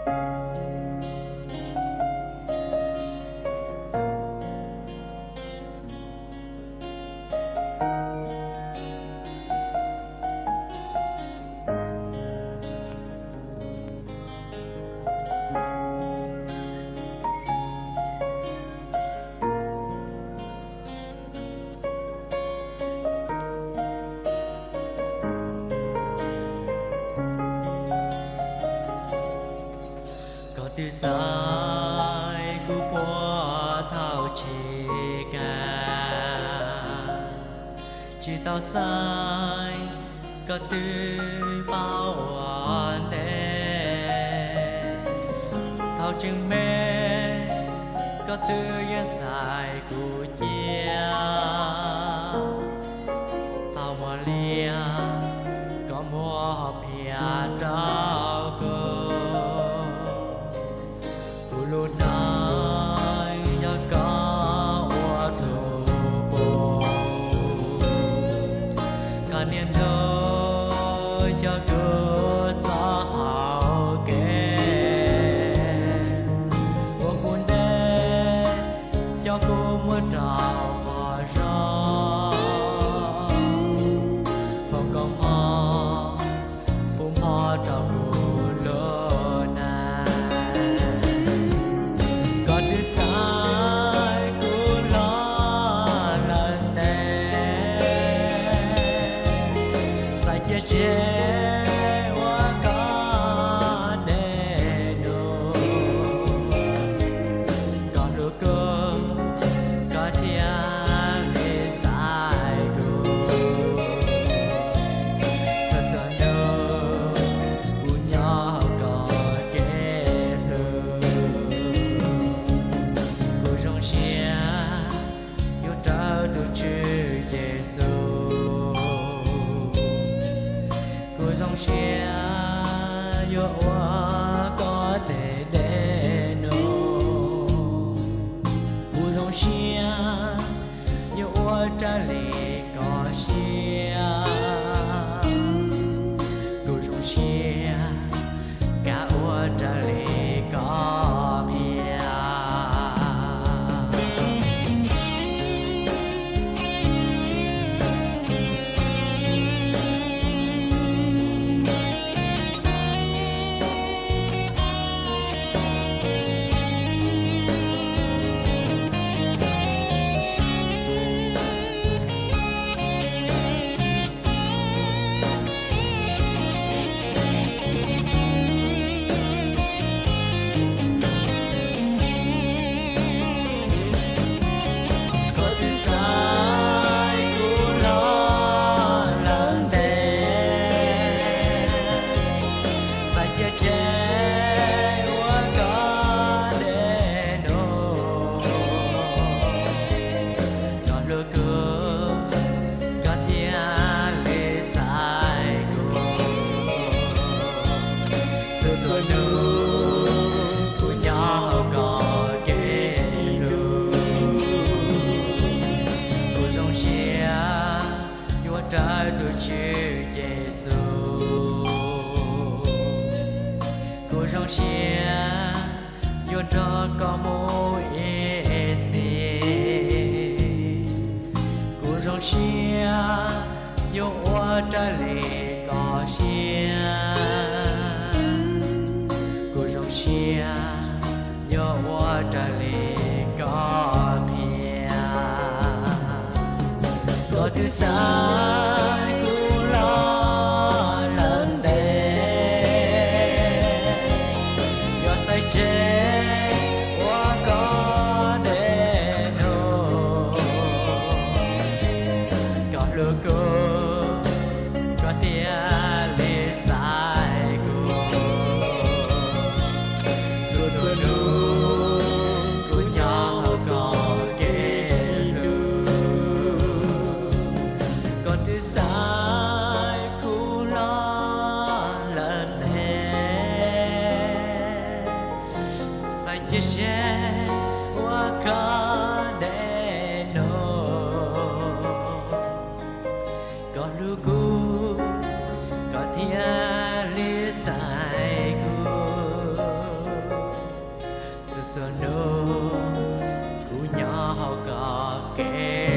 Koj twb xaiv kuv puag thaum chiv kaj, tsis tau xaiv koj twb paub ua ntej. Thaum tseem me koj twb yeej xaiv kuv cia, thaum muaj liaj koj muab phiaj rau kuv. Kuv lub neej yog koj ua tus pub, koj niaj hnub xyuas kuv txoj hau kev, ua kuv ntev, coj kuv muab rau qhov zoo, foom koob hmoov puv mov rau kuv lub neej. Koj twb xaiv kuv los lawm ntev, xaiv cia tseg ua koj dej num. Koj hlub kuv, koj thiaj li xaiv kuv. Txhua txhua hnub kuv nyob hauv koj kev hlub, kuv zoo siab yuav raws tus Tswv Yexus. Kuv zoo siab yuav ua koj tej dej num. Kuv zoo siab yuav ua raws li koj siab. Kuv zoo siab kav ua raws li koj qhia. Koj twb xaiv kuv los lawm ntev, xaiv cia tseg ua koj dej num. Koj hlub kuv, koj thiaj li xaiv kuv. Txhua txhua hnub kuv nyob hauv koj kev hlub, kuv zoo siab yuav raws tus Tswv Yexus. Kuv zoo siab yuav nrog koj mus ib txhis. Kuv zoo siab yuav ua raws li koj siab. Kuv zoo siab yuav ua raws li koj qhia. Koj twb xaiv kuv los lawm ntev, yuav xaiv tseg ua koj dej num. Koj hlub kuv, koj thiaj li xaiv kuv. Txhua txhua hnub kuv nyob hauv koj kev hlub, koj twb xaiv kuv los lawm ntev, xaiv cia tseg ua koj dej num. Koj hlub kuv, koj thiaj li xaiv kuv. Txhua hnub kuv nyob hauv koj kev